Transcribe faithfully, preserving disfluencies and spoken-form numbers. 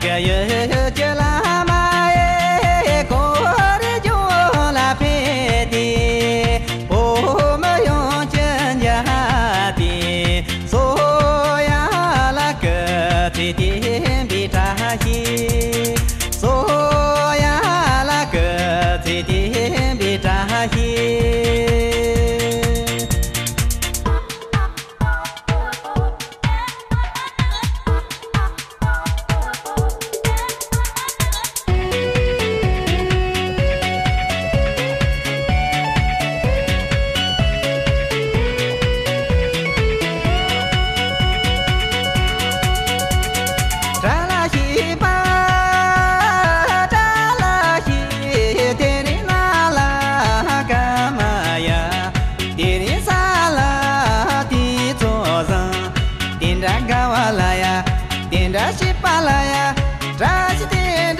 གཡུལ་གྱི་བླ་མ་ཡི་སྐོར་ལྗོངས་ལ་ཕེབས་ཏེ། བོད་མི་ཡོངས་ཀྱི་མཇལ་ཏེ། གསོ་ཡ་ལ་སྐུ་ཚེ་བརྟན་པའི་བཀྲ་ཤིས། གསོ་ཡ་ལ་སྐུ་ཚེ་བརྟན་པའི་བཀྲ་ཤིས། བཀྲ་ཤིས་པ། བཀྲ་ཤིས་དེ་རིང་ནང་ལ་སྐར་མ་ཡ། དེ་རིང་ས་ལ་དེ་ཚོ་བཟང་། དེ་འདྲ་དགའ་བ་ལ་ཡ། དེ་འདྲ་སྐྱིད་པ་ལ་ཡ། བཀྲ་ཤིས་དེ།